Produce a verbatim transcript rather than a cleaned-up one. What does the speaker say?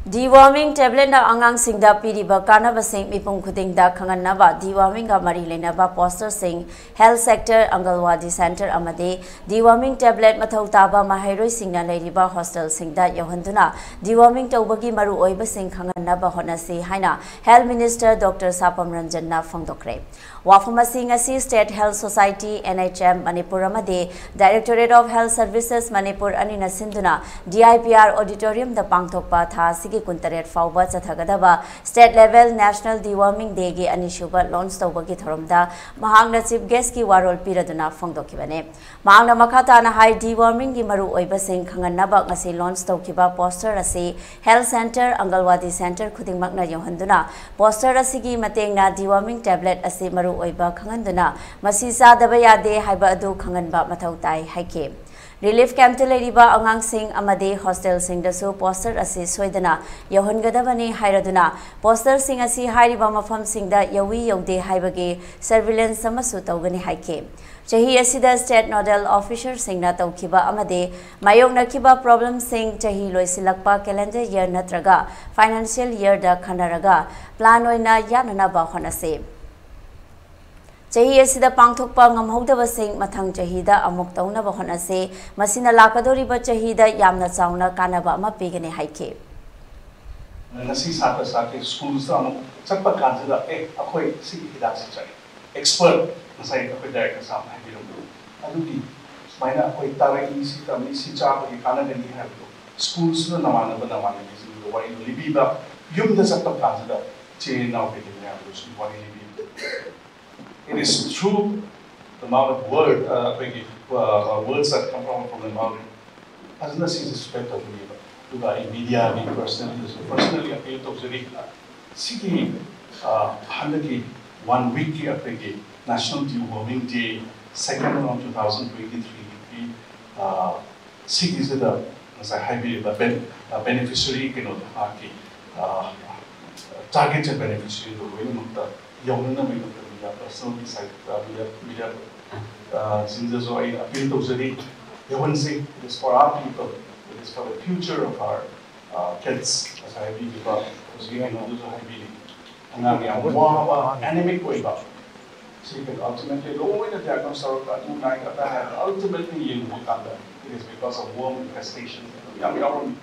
Deworming tabletꯅ ꯑꯉꯥꯡꯁꯤꯡꯗ ꯄꯤꯔꯤꯕ ꯀꯥꯟꯅꯕꯁꯤꯡ ꯃꯤꯄꯨꯝ ꯈꯨꯗꯤꯡꯗ ꯈꯪꯍꯟꯅꯕ dewormingꯒ ꯃꯔꯤ ꯂꯩꯅꯕ posterꯁꯤꯡ health sector, ꯑꯪꯒꯜꯋꯥꯗꯤ center ꯑꯃꯗꯤ deworming tablet ꯃꯊꯧ ꯇꯥꯕ ꯃꯍꯩꯔꯣꯏꯁꯤꯡꯅ ꯂꯩꯔꯤꯕ hostelꯁꯤꯡꯗ ꯌꯧꯍꯟꯗꯨꯅ deworming ꯇꯧꯕꯒꯤ ꯃꯔꯨꯑꯣꯏꯕꯁꯤꯡ ꯈꯪꯍꯟꯅꯕ ꯍꯣꯠꯅꯁꯤ ꯍꯥꯏꯅ Health Minister Doctor ꯁꯥꯄꯝ ꯔꯟꯖꯟꯅ ꯐꯣꯡꯗꯣꯛꯈ꯭ꯔꯦ꯫ ꯋꯥꯐꯝ ꯑꯁꯤ ꯉꯁꯤ State Health Society, NHM, Manipur ꯑꯃꯗꯤ Directorate of Health Services, Manipur ꯑꯅꯤꯅ ꯁꯤꯟꯗꯨꯅ DIPR auditoriumꯗ ꯄꯥꯡꯊꯣꯛꯄ ꯊꯥ ꯑꯁꯤꯒꯤ ꯀꯨꯟꯇꯔꯦꯠ ꯐꯥꯎꯕ ꯆꯠꯊꯒꯗꯕ State Level National Deworming Dayꯒꯤ ꯑꯅꯤꯁꯨꯕ launch ꯇꯧꯕꯒꯤ ꯊꯧꯔꯝꯗ ꯃꯍꯥꯛꯅ Chief Guestꯀꯤ ꯋꯥꯔꯣꯜ ꯄꯤꯔꯗꯨꯅ ꯐꯣꯡꯗꯣꯛꯈꯤꯕꯅꯤ꯫ ꯃꯍꯥꯛꯅ ꯃꯈꯥ ꯇꯥꯅ ꯍꯥꯏ, dewormingꯒꯤ ꯃꯔꯨꯑꯣꯏꯕꯁꯤꯡ ꯈꯪꯍꯟꯅꯕ ꯉꯁꯤ launch ꯇꯧꯈꯤꯕ poster ꯑꯁꯤ health center, ꯑꯪꯒꯜꯋꯥꯗꯤ center ꯈꯨꯗꯤꯡꯃꯛꯅ ꯌꯧꯍꯟꯗꯨꯅ poster ꯑꯁꯤꯒꯤ ꯃꯇꯦꯡꯅ deworming tablet ꯑꯁꯤ ꯃꯔꯨꯑꯣꯏꯕ ꯈꯪꯍꯟꯗꯨꯅ ꯃꯁꯤ ꯆꯥꯗꯕ ꯌꯥꯗꯦ ꯍꯥꯏꯕ ꯑꯗꯨ ꯈꯪꯍꯟꯕ ꯃꯊꯧ ꯇꯥꯏ ꯍꯥꯏꯈꯤ꯫ Relief campꯇ ꯂꯩꯔꯤꯕ ꯑꯉꯥꯡꯁꯤꯡ ꯑꯃꯗꯤ hostelꯁꯤꯡꯗꯁꯨ poster ꯑꯁꯤ ꯁꯣꯏꯗꯅ ꯌꯧꯍꯟꯒꯗꯕꯅꯤ ꯍꯥꯏꯔꯗꯨꯅ posterꯁꯤꯡ ꯑꯁꯤ ꯍꯥꯏꯔꯤꯕ ꯃꯐꯝꯁꯤꯡꯗ ꯌꯧꯏ ꯌꯧꯗꯦ ꯍꯥꯏꯕꯒꯤ surveillance ꯑꯃꯁꯨ ꯇꯧꯒꯅꯤ ꯍꯥꯏꯈꯤ꯫ ꯆꯍꯤ ꯑꯁꯤꯗ State Nodal Officerꯁꯤꯡꯅ ꯇꯧꯈꯤꯕ ꯑꯃꯗꯤ ꯃꯥꯌꯣꯛꯅꯈꯤꯕ problemꯁꯤꯡ ꯆꯍꯤ ꯂꯣꯏꯁꯤꯜꯂꯛꯄ calendar year ꯅꯠꯇ꯭ꯔꯒ financial yearꯗ ꯈꯟꯅꯔꯒ plan ꯑꯣꯏꯅ ꯌꯥꯅꯅꯕ ꯍꯣꯠꯅꯁꯤ꯫ ꯆꯍꯤ ꯑꯁꯤꯗ ꯄꯥꯡꯊꯣꯛꯄ ꯉꯝꯍꯧꯗꯕꯁꯤꯡ ꯃꯊꯪ ꯆꯍꯤꯗ ꯑꯃꯨꯛ ꯇꯧꯅꯕ ꯍꯣꯠꯅꯁꯤ꯫ ꯃꯁꯤꯅ ꯂꯥꯛꯀꯗꯧꯔꯤꯕ ꯆꯍꯤꯗ ꯌꯥꯝꯅ ꯆꯥꯎꯅ ꯀꯥꯟꯅꯕ ꯑꯃ ꯄꯤꯒꯅꯤ ꯍꯥꯏꯈꯤ꯫ ꯉꯁꯤ ꯁꯥꯇ꯭ꯔ ꯁꯥꯇ꯭ꯔꯤ schoolꯁꯇ ꯑꯃꯨꯛ ꯆꯠꯄ ꯀꯥꯟꯁꯤꯗ, "ꯑꯦ, ꯑꯩꯈꯣꯏ ꯁꯤꯒꯤ ꯍꯤꯗꯥꯛꯁꯤ ꯆꯥꯏ, expert ꯉꯁꯥꯏ ꯑꯩꯈꯣꯏ director ꯁꯥꯍꯕꯅ ꯍꯥꯏꯕꯤꯔꯝꯕꯗꯣ, ꯑꯗꯨꯒꯤ ꯁꯨꯃꯥꯏꯅ ꯑꯩꯈꯣꯏ ꯇꯥꯔꯛꯏ, ꯁꯤ ꯇꯝꯃꯤ, ꯁꯤ ꯆꯥꯕꯒꯤ ꯀꯥꯟꯅꯒꯅꯤ" ꯍꯥꯏꯕꯗꯣ schoolꯁꯤꯗ ꯅꯃꯥꯟꯅꯕ ꯅꯃꯥꯟꯅꯕꯤꯁꯤꯡꯗꯨꯗ ꯋꯥꯔꯤꯗꯣ ꯂꯤꯕꯤꯕ, ꯌꯨꯝꯗ ꯆꯠꯄ ꯀꯥꯟꯁꯤꯗ ꯏꯆꯦ ꯏꯅꯥꯎ ꯀꯩꯀꯩ ꯃꯌꯥꯝꯗꯨꯁꯨ ꯋꯥꯔꯤ ꯂꯤꯕꯤꯕ꯫ It is true, the amount of word, uh, ꯑꯩꯈꯣꯏꯒꯤ, uh, words that come from, from the mouth, ꯐꯖꯅ ꯁꯤꯁꯦ spread ꯇꯧꯕꯤꯌꯦꯕ꯫ ꯑꯗꯨꯒ ꯑꯩ mediaꯒꯤ personallyꯗꯁꯨ personally appeal ꯇꯧꯖꯔꯤ꯫ ꯁꯤꯒꯤ, uh, ꯍꯟꯗꯛꯀꯤ one weekꯀꯤ ꯑꯩꯈꯣꯏꯒꯤ National Deworming Day, second round two thousand twenty threeꯒꯤ, uh, ꯁꯤꯒꯤꯁꯤꯗ ꯉꯁꯥꯏ ꯍꯥꯏꯕꯤꯔꯤꯕ ben-, uh, beneficiary ꯀꯩꯅꯣꯗꯣ, ꯃꯥꯒꯤ, uh, targeted beneficiaryꯗꯣ ꯂꯣꯏꯅꯃꯛꯇ ꯌꯧꯅꯅꯕꯒꯤꯗꯃꯛꯇ media personalꯒꯤ sideꯇ media, media, uh, ꯁꯤꯡꯗꯁꯨ ꯑꯩ appeal ꯇꯧꯖꯔꯤ꯫ ꯌꯧꯍꯟꯁꯤ, it is for our people, it is for the future of our kits ꯉꯁꯥꯏ ꯍꯥꯏꯕꯤꯈꯤꯕ ꯍꯧꯖꯤꯛꯀꯤ ꯀꯩꯅꯣꯗꯨꯁꯨ ꯍꯥꯏꯕꯤꯔꯤ꯫ ꯑꯉꯥꯡ ꯌꯥꯝ ꯋꯥꯕ, ꯑꯦꯅꯤꯃꯤꯛ ꯑꯣꯏꯕ, ꯁꯤ ꯀꯩꯅꯣ ꯑꯜꯇꯤꯃꯦꯠꯂꯤ ꯂꯣꯏꯅ ꯗꯥꯏꯒꯅꯣꯁ ꯇꯧꯔꯒ ꯑꯗꯨ ꯅꯥꯏ ꯑꯗꯥ ꯍꯥꯏꯔꯒ ꯑꯜꯇꯤꯃꯦꯠꯂꯤ ꯌꯦꯡꯕ ꯀꯥꯟꯗ it is because of worm infestation ꯑꯗꯨꯝ ꯌꯥꯝ ꯌꯥꯎꯔꯝꯃꯤ꯫